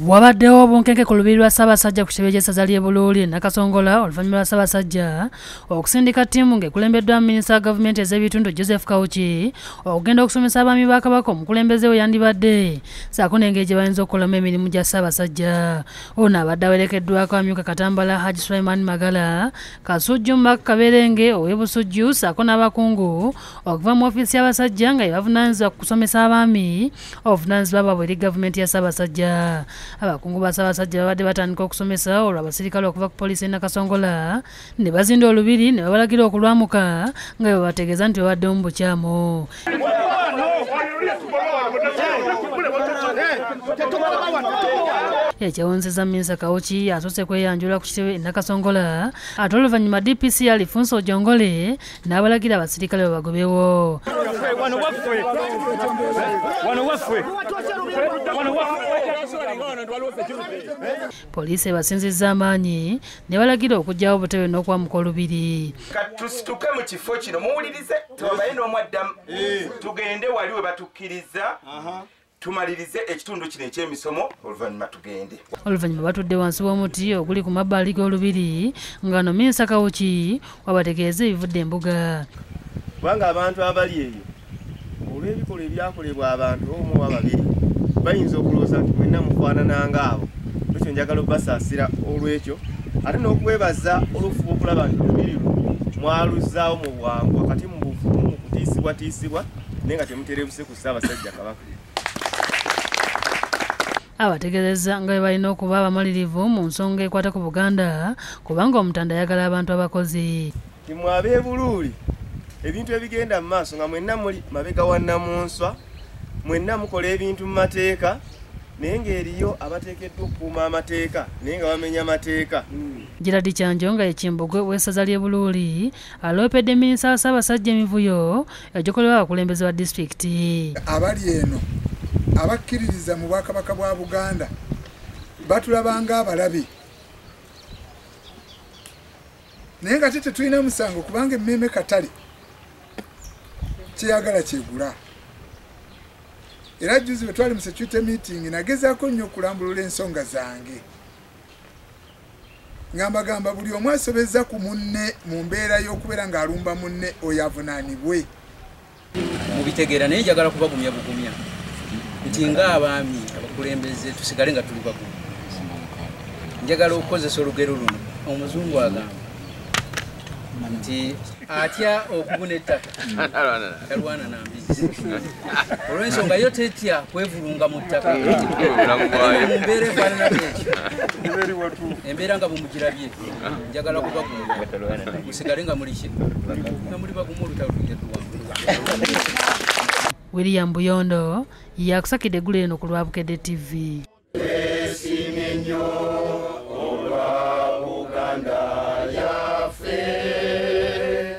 Wabaddewo obunkenke ku lubiri lwa Ssaabasajja ku kitebe ky'essaza ly'e Buluuli e Nakasongola oluvannyuma lwa Ssaabasajja okusindika ttiimu ng'ekulembeddwa minisita wa gavumenti ez'ebitundu Joseph Kawuki okugenda okusomesa abaami ba Kabaka omukulembeze we yandibadde ssaako n'engeri gye bayinza okukolamu emirimu gya Ssaabasajja. Ono abadde awerekeddwako amyuka Katambala Haji Sulaiman Magala, Kasujju Mark Kaberenge ow'e Busujju ssaako n'abakungu okuva mu ofiisi y'abasajja nga ye bavunaanyizibwa ku kusomesa abaami obuvunaanyizibwa bwabwe eri gavumenti ya Ssaabasajja. Abakungu ba Ssaabasajja babadde batandika okusomesa olwo abasirikale okuva ku poliisi e Nakasongola ne bazinda olubiri ne babalagira okulwamuka nga bwe bategeeza nti babaddemu mu bukyamu. Ekyewuunyisizza Minisita Kawuki asoose kweyanjula ku kitebe e Nakasongola ate oluvannyuma DPC Alifunsa Ojongole n'abalagira abasirikale babagobewo. Poliisi ebasinzizza amaanyi ne balagira okuggyawo obutebe n'okwamuka olubiri. Tusituke mu kifo kino muwulirize tubaye n'omwaddamu tugende wali we batukkiriza tumalirize ekitundu kino eky'emisomo oluvannyuma tugende. Oluvannyuma batudde wansi w'omuti oguli ku mabbali g'olubiri nga no Minisita Kawuki wabategeeza ebivudde embuga. Kubanga abantu abali eyo olw'ebikolwa ebyakolebwa abantu omu oba babiri bayinza okulowooza nti mwenna mufaanana ng'abo. Ekyo njagala obbasaasira olw'ekyo ate n'okwebaza olw'okufuba okulaba nti olubiri mwaluzzaawo mu bwangu wakati mu buvumu mu kutiisibwatiisibwa naye nga temuterebuse ku Ssaabasajja Kabaka. Abategeezezza nga bwe balina okuba abamalirivu mu nsonga ekwata ku Buganda kubanga Omutanda ayagala abantu abakozi. Mmwe ab'e Buluuli ebintu ebigenda mu maaso nga mwenna muli mabega wa Nnamunswa, mwenna mukola ebintu mu mateeka naye ng'eriyo abateekeddwa okukuuma amateeka naye nga bamenya amateeka. Gerald Kyanjo nga ye Kimbugwe w'essaza ly'e Buluuli aloopedde minisita wa Ssaabasajja emivuyo egikolebwa abakulembeze ba disitulikiti. Abali eno abakkiririza mu Bwakabaka bwa Buganda batulabanga abalabe naye nga tetulina musango kubanga emmeeme katale kyeyagala kyegula. Era jjuzi bwe twali mu security meeting nagezaako nnyo okulambulula ensonga zange nga mbagamba buli omu asobezza ku munne mu mbeera y'okubeera ng'alumba munne oyo avunaanibwe. Mubitegeera naye njagala kubagumya bugumya nti ng'abaami abakulembeze tusigale nga tuli bagumu. Njagala okukozesa olugero luno. Omuzungu agamba nti atya okubuna ettaka talwana na mbizzi olw'ensonga yo tetya kwevulunga mu ttaka mu mbeera efaanana bwetyo embeera nga bwemugirabye njagala kubagumya musigale nga muli ki nga muli bagumu olutalo tujja tuwangula. William Buyondo yakusakidde eggulo eno ku lwa Bukedde TV.